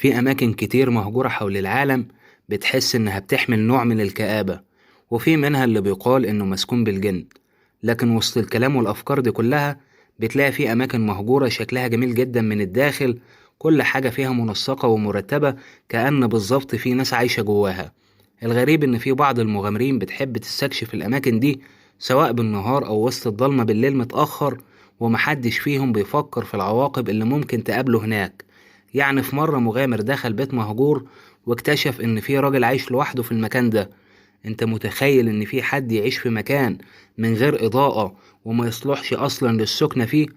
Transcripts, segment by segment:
في أماكن كتير مهجورة حول العالم بتحس إنها بتحمل نوع من الكآبة، وفي منها اللي بيقال إنه مسكون بالجن. لكن وسط الكلام والأفكار دي كلها بتلاقي في أماكن مهجورة شكلها جميل جدا من الداخل، كل حاجة فيها منسقة ومرتبة كأن بالظبط في ناس عايشة جواها. الغريب إن في بعض المغامرين بتحب تستكشف الأماكن دي سواء بالنهار أو وسط الضلمة بالليل متأخر، ومحدش فيهم بيفكر في العواقب اللي ممكن تقابله هناك. يعني في مرة مغامر دخل بيت مهجور واكتشف إن في راجل عايش لوحده في المكان ده. انت متخيل ان في حد يعيش في مكان من غير اضاءة وما يصلحش اصلا للسكنة فيه؟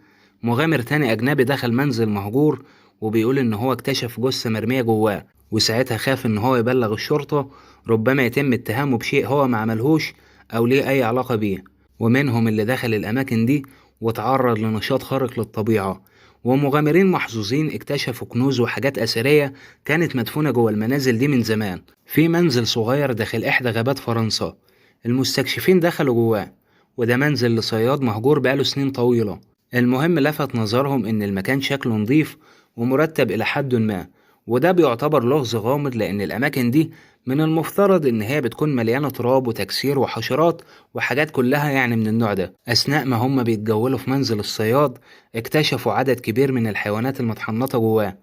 مغامر تاني اجنبي دخل منزل مهجور وبيقول ان هو اكتشف جثة مرمية جواه، وساعتها خاف ان هو يبلغ الشرطة، ربما يتم اتهامه بشيء هو ما عملهوش او ليه اي علاقة بيه. ومنهم اللي دخل الاماكن دي وتعرض لنشاط خارق للطبيعة، ومغامرين محظوظين اكتشفوا كنوز وحاجات أثرية كانت مدفونة جوه المنازل دي من زمان. في منزل صغير داخل إحدى غابات فرنسا، المستكشفين دخلوا جواه، وده منزل لصياد مهجور بقاله سنين طويلة. المهم لفت نظرهم إن المكان شكله نظيف ومرتب إلى حد ما، وده بيعتبر لغز غامض لأن الأماكن دي من المفترض إن هي بتكون مليانة تراب وتكسير وحشرات وحاجات كلها يعني من النوع ده. أثناء ما هم بيتجولوا في منزل الصياد اكتشفوا عدد كبير من الحيوانات المتحنطة جواه،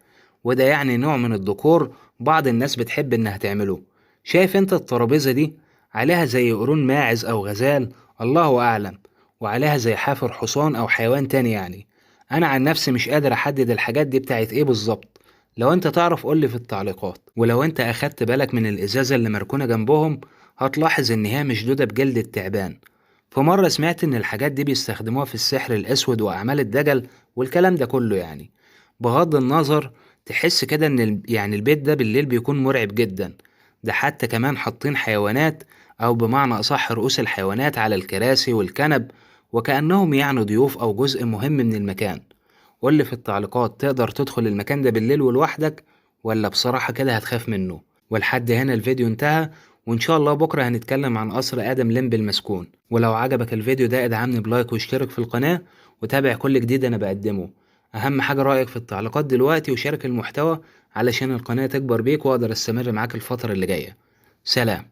وده يعني نوع من الديكور بعض الناس بتحب إنها تعمله. شايف انت الترابيزة دي عليها زي قرون ماعز أو غزال، الله أعلم، وعليها زي حافر حصان أو حيوان تاني. يعني أنا عن نفسي مش قادر أحدد الحاجات دي بتاعت إيه بالظبط، لو انت تعرف قولي في التعليقات. ولو انت اخدت بالك من الازازة اللي مركونة جنبهم هتلاحظ ان هي مشدودة بجلد التعبان. في مرة سمعت ان الحاجات دي بيستخدموها في السحر الاسود واعمال الدجل والكلام ده كله. يعني بغض النظر تحس كده ان يعني البيت ده بالليل بيكون مرعب جدا. ده حتى كمان حاطين حيوانات، او بمعنى اصح رؤوس الحيوانات على الكراسي والكنب، وكأنهم يعني ضيوف او جزء مهم من المكان. قولي في التعليقات تقدر تدخل المكان ده بالليل ولوحدك ولا بصراحة كده هتخاف منه؟ ولحد هنا الفيديو انتهى، وإن شاء الله بكرة هنتكلم عن قصر آدم ليمب المسكون. ولو عجبك الفيديو ده ادعمني ب like واشترك في القناة وتابع كل جديد أنا بقدمه. أهم حاجة رأيك في التعليقات دلوقتي، وشارك المحتوى علشان القناة تكبر بيك وأقدر أستمر معاك الفترة اللي جاية. سلام.